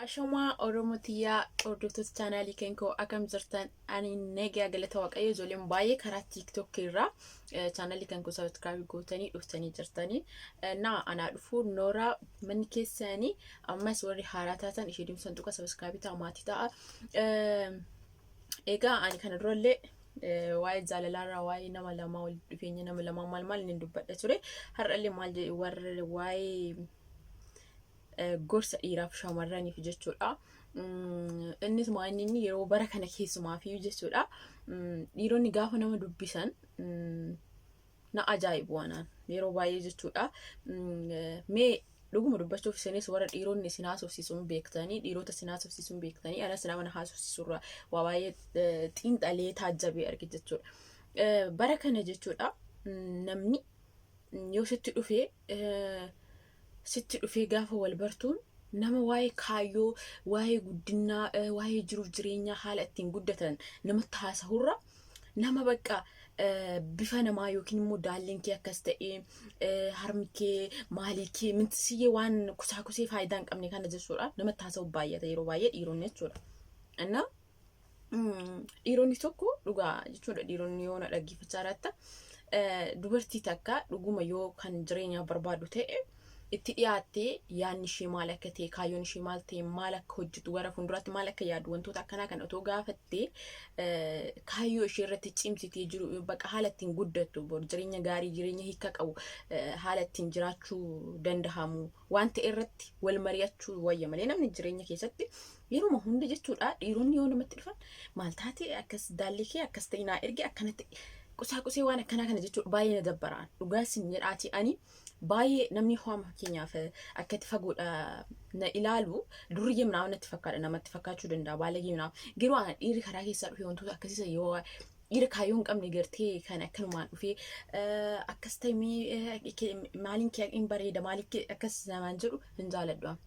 Ashamaa Oromoo tiyyaa, hordoftoota chaanaalii keenkoo, akkam jirtan? Ani nagaa, galata Waaqayyo. Ijoolleen baay'ee karaa TikTok irraa chaanaalii kan koo subscribe gootanii dhuftanii jirtanii naa anaa dhufuu, nooraa manni keessanii. Ammas warri haaraa taatan ishee dimsan tuqa, subscribe ta'a, maatii ta'a. Egaa ani kana durallee waa'ee jaalalaarraa, waa'ee nama lamaa, walitti dhufeenya nama lamaa maal maal inni dubbadha ture. Har'allee maal warri waa'ee gorsa dhiiraaf shamarraniif jechuudha. Innis maal, inni yeroo bara kana keessumaafiyyuu jechuudha. Dhiironni gaafa nama dubbisan na ajaa'ibu waanaan yeroo baay'ee jechuudha. Mee dhuguma dubbachuuf, isinis warra dhiironni isin haasofsiisuun beektanii, dhiirota isin haasofsiisuun beektanii, anas nama na haasofsiisurraa waa baay'ee xiinxalee taajjabee arge jechuudha. Bara kana jechuudha, namni yoo sitti dhufee gaafa wal bartuun nama waa'ee kaayyoo, waa'ee guddinaa, waa'ee jiruuf jireenyaa, haala ittiin guddatan namatti haasa'urra, nama bakka bifa namaa yookiin immoo daalleen kee akkas ta'ee, harmi kee, maalii kee, mintisiyyee, waan kusaa kusee faayidaa hin qabne kana jechuudha namatti haasa'u baay'ata yeroo baay'ee dhiironni jechuudha. Innaa dhiironni tokko dhugaa jechuudha, dhiironni yoo na dhaggeeffachaa jiraatta, dubartii takka dhuguma yoo kan jireenyaaf barbaadu ta'e, itti dhiyaattee yaadni ishee maal akka ta'e, kaayyoon ishee maal ta'e, maal akka hojjetu, gara fuulduraatti maal akka yaadu, wantoota akkanaa kana otoo gaafattee, kaayyoo ishee irratti cimsitee jiru, bakka haala ittiin guddattu, jireenya gaarii, jireenya hiika qabu, haala ittiin jiraachuu danda'amu waan ta'e irratti wal mari'achuu wayya malee, namni jireenya keessatti yeruma hunda jechuudha, dhiironni yoo namatti dhufan, maal taate, akkas daalli kee akkas ta'e, naa erge, akkanatti qusaa qusee, waan akkanaa kana jechuudha baay'ee na dabbaraan. Dhugaa isin jedhaati, ani baay'ee namni ho'ama fakkeenyaaf akkatti fagoodha na ilaalu durriyyee minaa'a natti fakkaadha, namatti fakkaachuu danda'a, baalagee minaa'a. Garuu ana dhiirri karaa keessaa dhufee wantoota akkasiisa, yoo dhiira kaayyoo hin qabne gartee kan akkanumaan dhufee akkas ta'e, maaliin kee hin bareeda, maaliin kee akkas namaan jedhu hin jaaladhu.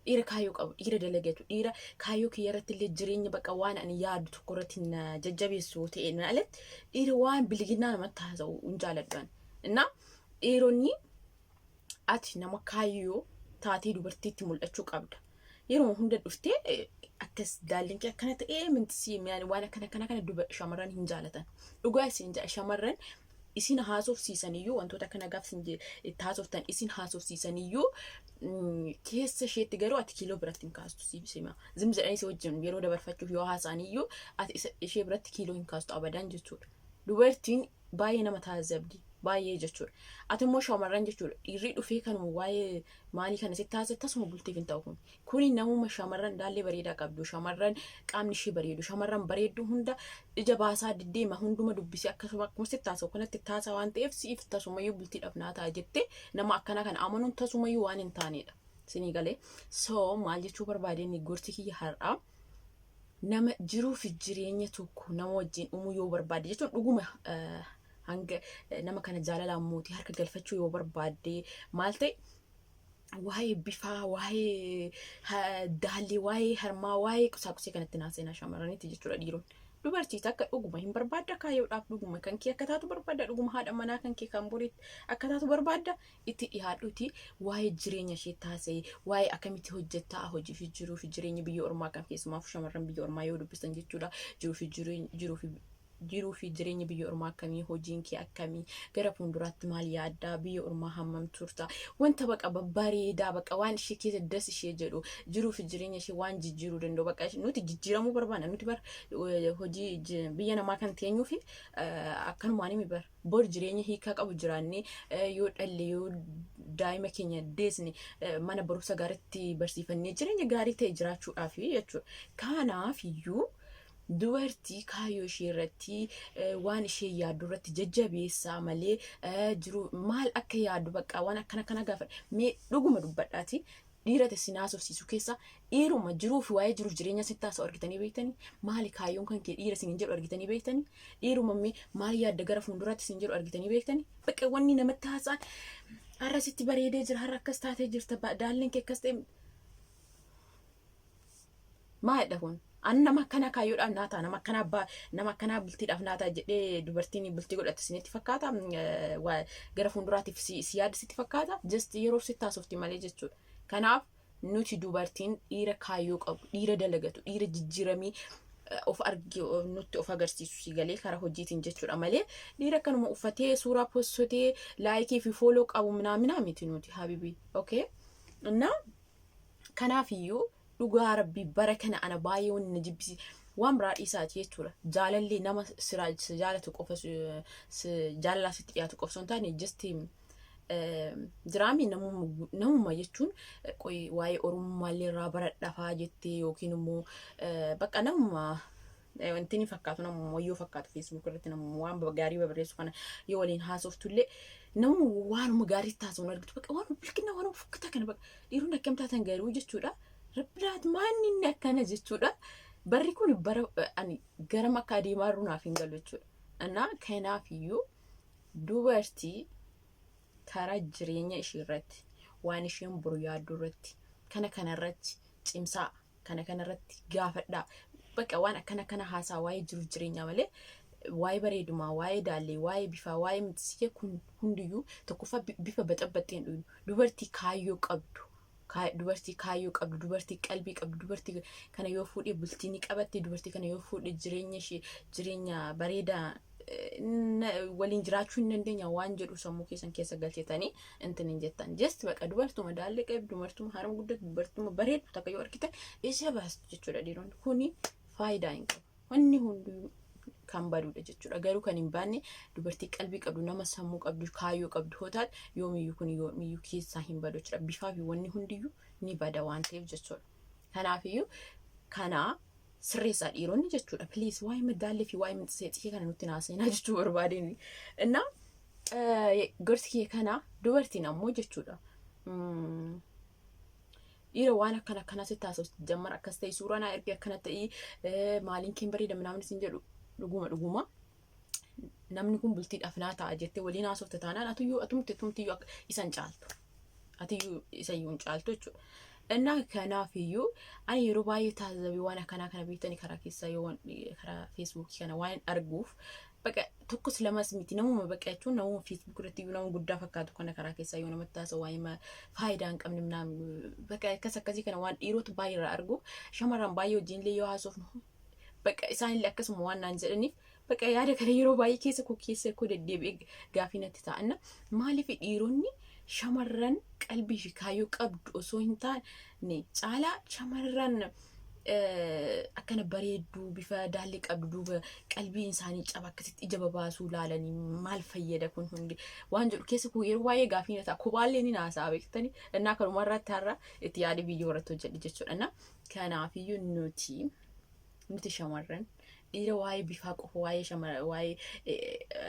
Dhiira kaayyoo qabu, dhiira dalagatu, dhiira kaayyoo kiyya irratti illee, jireenya bakka waan ani yaadu tokko irratti na jajjabeessu ta'e alatti, dhiira waan biliginnaa namatti haasa'u hin jaaladhu. Innaa dhiironni, ati nama kaayyoo taatee dubartiitti mul'achuu qabda. Yeroo hunda dhuftee akkas daalleen kee akkana ta'ee, mintisii, waan akkana akkana kana duba shamarran hin jaalatan. Dhugaa isin jedha, shamarran isin haasofsiisaniyyuu, wantoota akkana gaaf isin itti haasoftan isin haasofsiisaniyyuu, keessa isheetti garuu ati kiiloo biratti hin kaastu siif sima. Zim jedhanii si wajjin yeroo dabarfachuuf yoo haasa'aniyyuu, ati ishee biratti kiiloo hin kaastu abadan jechuudha. Dubartiin baay'ee nama taajjabdi baay'ee jechuudha. Ati immoo shamarran jechuudha, dhiirri dhufee kanuma waa'ee maalii kana sitti haasa'e tasuma bultiif hin ta'u kun. Kuni namuma shamarran daallee bareedaa qabdu, shamarran qaamni ishee bareedu, shamarran bareeddu hunda ija baasaa diddeema hunduma dubbisee akkasuma akkuma sitti haasa'u kanatti itti haasa'a waan ta'eef, siif tasumayyuu bultiidhaaf naa ta'a jettee nama akkanaa kana amanuun tasumayyuu waan hin taanedha. Sinii galee? So maal jechuu barbaadeen, gorsi kiyya har'aa, nama jiruu fi jireenya tokko nama wajjin uumuu yoo barbaade jechuun, dhuguma hanga nama kana jaalalaan mootii harka galfachuu yoo barbaadde, maal ta'e, waa'ee bifaa, waa'ee daallee, waa'ee harmaa, waa'ee qusaaqusee kanatti naaseenaa shamarranitti jechuudha dhiironni. Dubartii takka dhuguma hin barbaadda, kaayyoodhaaf dhuguma kan kee akka taatu barbaadda, dhuguma haadha manaa kan kee kan boriitti akka taatu barbaadda, itti dhiyaadhuuti waa'ee jireenya ishee taasee, waa'ee akkamitti hojjettaa, hojii fi jiruu fi jireenya biyya ormaa kan keessumaaf shamarran biyya ormaa yoo dubbisan jechuudha, jiruu fi jireenya biyya ormaa akkamii, hojiin kee akkamii, gara fuulduraatti maal yaaddaa, biyya ormaa hammam turta, wanta baqa babbareedaa, baqa waan ishee keessa das ishee jedhu, jiruu fi jireenya ishee waan jijjiiruu danda'u. Baqa nuti jijjiiramuu barbaanna. Nuti bar hojii biyya namaa kan teenyuu fi akkanumaan himi bar bor jireenya hiikaa qabu jiraannee, yoo dhalle, yoo daa'ima keenya deesne, mana barumsa gaariitti barsiifannee jireenya gaarii ta'e jiraachuudhaaf jechuudha. Kanaaf iyyuu dubartii kaayyoo ishee irratti, waan ishee yaaddu irratti jajjabeessaa malee, jiru maal akka yaaddu bakka waan akkana kana gaafa mee dhuguma dubbadhaati, dhiira ta'e sin haasofsiisu keessa dhiiruma jiruu fi waa'ee jiruuf jireenya sitti haasa'u argitanii beektanii? Maali kaayyoon kan kee dhiira sin jedhu argitanii beektanii? Dhiiruma mee maal yaadda gara fuulduraatti sin jedhu argitanii beektanii? Bakka wanni namatti haasa'an, har'a sitti bareedee jira, har'a akkas taatee jirta, daalleen kee akkas ta'e, maalidha kun? Ani nama akkanaa kaayyoodhaaf naa ta'a, nama akkanaa abbaa, nama akkanaa bultiidhaaf naa ta'a jedhee dubartiin bultii godhatte isinitti fakkaata? Gara fuulduraatiif si yaaddu sitti fakkaata? Just yeroof sitti haasofti malee jechuudha. Kanaaf Nuti dubartiin dhiira kaayyoo qabu, dhiira dalagatu, dhiira jijjiiramii of argi nutti of agarsiisu si galee karaa hojiitiin jechuudha malee dhiira akkanuma uffatee suuraa postotee like fi follow qabu minaaminaa miti nuti, habibi. Okay? እና kanaafiyyuu dhugaa Rabbii bara kana ana baay'ee wanni na jibbisi waan biraa dhiisaati jechuudha. Jaalalli nama si jaalatu qofa, jaalalaa sitti dhiyaatu qofa osoo hin taane, just jiraami namuma jechuun qoy waa'ee Oromummaallee irraa baradhafaa jettee yookiin immoo bakka namuma wanti ni fakkaatu, namuma wayyoo fakkaatu, Facebook irratti namuma waan gaarii babarreessu kana yoo waliin haasoftullee namuma waanuma gaarii taasisuun argitu, bakka waanuma bilkina, waanuma fukkataa kana. Bakka dhiironni akkam taatan garuu jechuudha. Rabbilaat maanni inni akkana jechuudha. Barri kun bara ani garam akka adeemaa jiru naaf hin galu jechuudha. Innaa kanaafiyyuu dubartii karaa jireenya ishee irratti, waan isheen boru yaaddu irratti, kana kanarratti cimsaa, kana kanarratti gaafadhaa. Bakka waan akkana kana haasaa waa'ee jiruuf jireenyaa malee waa'ee bareedumaa, waa'ee daallee, waa'ee bifaa, waa'ee mitisiyee kun hundiyyuu tokkoffaa bifa baxabbaxxeen dhuynu. Dubartii kaayyoo qabdu, dubartii kaayyoo qabdu, dubartii qalbii qabdu, dubartii kana yoo fuudhee bultii ni qabatte, dubartii kana yoo fuudhee jireenya ishee jireenya bareedaa waliin jiraachuu hin dandeenya waan jedhu sammuu keessan keessa galchetanii intin hin jettan. Just baqa dubartuma daallee qabdu, dubartuma harma guddatu, dubartuma bareeddu takka yoo argitan ija baastu jechuudha dhiironni. Kuni faayidaa hin qabu. Wanni hunduu kan baduudha jechuudha. Garuu kan hin baanne dubartii qalbii qabdu, nama sammuu qabdu, kaayyoo qabdu yoo taate yoomiyyuu kun yoomiyyuu keessaa hin badu jechuudha. Bifaa fi wanni hundiyyuu ni bada waan ta'eef jechuudha. Kanaafiyyuu kana sirreessaa dhiironni jechuudha. Please, waa'ee madaallee fi waa'ee mixseexii kana nutti naaseenaa jechuu barbaadeen. Innaa gorsi kiyya kana. Dubartiin ammoo jechuudha. Dhiira waan akkana akkanaa sitti haasa'u jammar akkas ta'e, suuraa naa erge, akkana ta'ii, maaliin keen bareeda minaamin isin jedhu, dhuguma dhuguma namni kun bultiidhaaf naa ta'a jettee waliin haasofte taanaan atuyyuu atumti atumtiyyuu isan caaltu. Atiyyuu isayyuu hin caaltu jechuudha. Innaa kanaafiyyuu ani yeroo baay'ee taazzabii waan akkanaa kana beektanii karaa keessaa yoo karaa Facebookii kana waan arguuf, baqa tokkos lamas miti, namuma baqa jechuun namuma Facebook irratti iyyuu nama guddaa fakkaatu kana karaa keessaa yoo namatti haasa'u waa'ee faayidaa hin qabne baqa akkas akkasii kana waan dhiirota baay'ee irraa argu, shamarran baay'ee wajjin illee yoo haasofnu baqa isaanillee akkasuma waan naan jedhaniif, baqa yaada kana yeroo baay'ee keessa koo deddeebi'ee gaafii natti ta'anna. Maaliif dhiironni shamarran qalbii fi kaayyoo qabdu osoo hin taane caalaa shamarran akkana bareedduu bifa daallee qabdu duuba qalbiin isaanii caba akkasitti ija babaasuu laalanii, maal fayyada kun hundi waan jedhu keessa koo yeroo baay'ee gaafii na ta'a. Kopaallee ni naasa'a beektanii. Innaa kanuma irratti har'a itti yaade viidiyoo irratti hojjedhe jechuudha. Kanaafiyyuu nuti shamarran dhiira waa'ee bifaa qofa, waa'ee shamara, waa'ee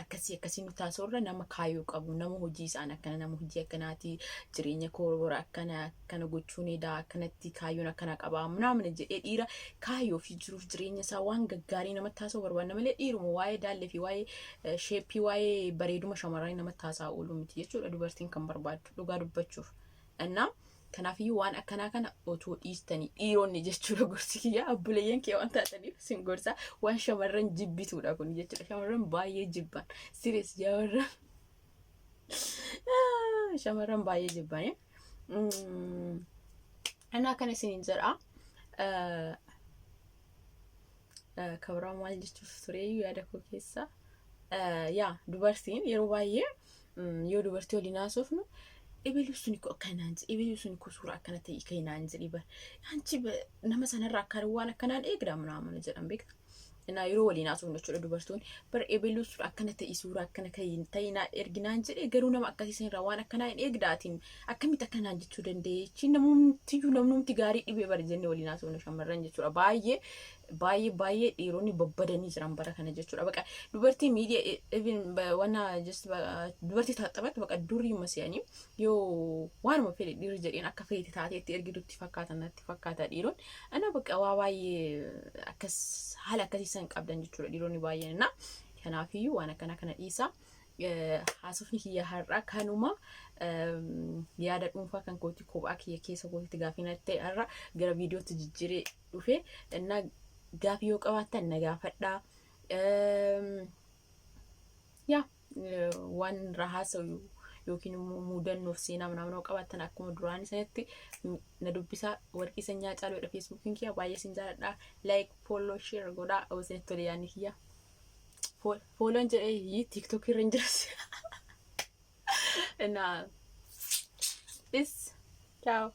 akkasii akkasii nu taasisuurra nama kaayyoo qabu, nama hojii isaan akkana, nama hojii akkanaati, jireenya koo bora akkana akkana gochuun edaa, akkanatti kaayyoon akkana qabaa ምናምን jedhee dhiira kaayyoo fi jiruuf jireenya isaa waan gaggaarii namatti haasa'uu barbaadna malee dhiiruma waa'ee daallee fi waa'ee shape, waa'ee bareeduma shamarranii namatti haasa'aa ooluu miti jechuudha dubartiin kan barbaaddu dhugaa dubbachuuf. Innaa kanaafiyyuu waan akkanaa kana otoo dhiistanii dhiironni jechuudha. Gorsi kiyya abbuleeyyan kee waan taataniif sin gorsa, waan shamarran jibbituudha kun jechuudha. Shamarran baay'ee jibban, serious, shamarran baay'ee jibbani. Innaa kana isiniin jedha. Kabiraan maal jechuuf tureeyyuu yaada koo keessa? Yaa dubartiin yeroo baay'ee yoo dubartii waliin haasofnu, ebeluu sun ikko akkanaan jedhe, ebeluu sun ikko suuraa akkana ta'e kanaan jedhe, bar anchi nama sanarraa akka waan akkanaan eegda ምናምን jedhan beekta. Innaa yeroo waliin haasofnu jechuudha, dubartoonni bar ebeluu sun akkana ta'e, suuraa akkana ta'e naa erginaan jedhe, garuu nama akkasii sanirraa waan akkanaa hin eegdaatiin akkamitti akkanaan jechuu dandeechi, namumtiyyuu namnumti gaarii dhibee bar jennee waliin haasofnu shamarran jechuudha. Baay'ee baay'ee baay'ee dhiironni babbadanii jiran bara kana jechuudha. Baqa dubartii miidiyaa even wanna just dubartii taphatu baqa durii masiyanii yoo waanuma fedhe dhiirri jedheen akka feete taateetti ergitutti fakkaata natti fakkaata dhiironni. Ana baqa waa baay'ee akkas haala akkasii san qabdan jechuudha dhiironni baay'een. Innaa kanaafiyyuu waan akkana kana dhiisaa. Haasofni kiyya har'aa kanuma, yaada dhuunfaa kan kooti kophaa kiyya keessa kootitti gaafii natti ta'e har'a gara viidiyootti jijjiiree dhufe. Innaa gaafii yoo qabaattan na gaafadhaa. Yaa waan irraa haasa'u yookiin immoo muudannoof seenaa manaamnoo qabaattan akkuma duraanii sanitti na dubbisaa. Warqii Sanyaa Caaluudha Facebookiin kiyya. Baay'ee isin jaaladha. Like, follow, share godhaa yoo isinitti tole yaadni kiyya. Follown jedhee TikTok irra hin jiras. Na, peace, ciao.